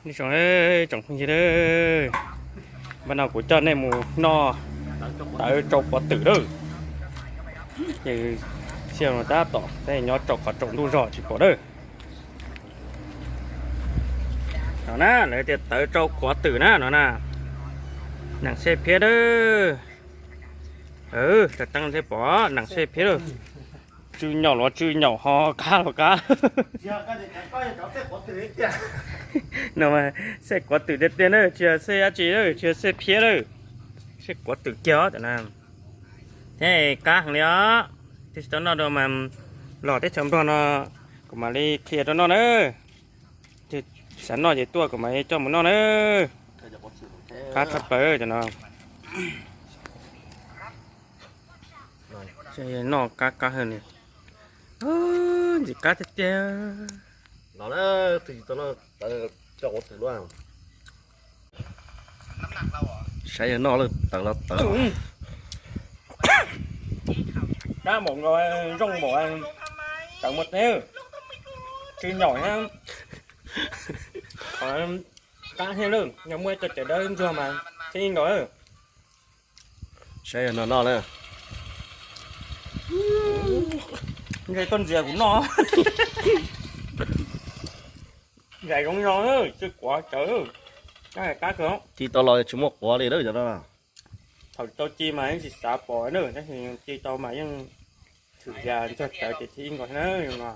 Nyob zoo tsoom phooj ywg, npaj no kuv coj nej mus noj tawv rau quav twm lawm. Ces xiab no tab tom tej nyob rau qhov tsaus ntuj zog tsis pom lawm. No na, lawv tias tawv rau quav twm na no na. Nees xej phiab lawm. Tawv teeb thiaj pom nees xej phiab lawm. Tsw nyaum los tsw nyaum, ho kab los kab. No mas xej quav twm tiag tiag na, tsis yog xej dab tsi, tsis yog xej phiab lawm. Xej quav twm kiag os na. Thiab kab heev li os. Thiab tsis tau noj dua mas los teb chaws Nplog no kuv mam li qhia rau noj na. Xav noj ces tuaj kuv mam li coj mus noj na. Qab tshaj plaws cov no. Noj qab qab heev li. Ntxim qab tiag tiag. Los na, twb tsis tau noj tawv rau quav twm luaj. Saib yog noj lawm tawv los tawv. Kab npaum nkaus, zoo npaum tawv muaj teb, tsw nyaum thiab. Qab thiab lawm, yog muaj cov cawv dawb ntsuag mas thiab ib nkaus. Saib yog noj noj na. Ntshe koj ntxias kuv noj. Zais zoo no, tsw quav tawv. Qab kawg. Ci tau los tsis muaj quav li lawm cov no. Thaum tau ci mas yeej tsis xav pom na, tab sis ci tau mas yeej tshwm yas ntsuag tawv ces thiaj ib nkaus na.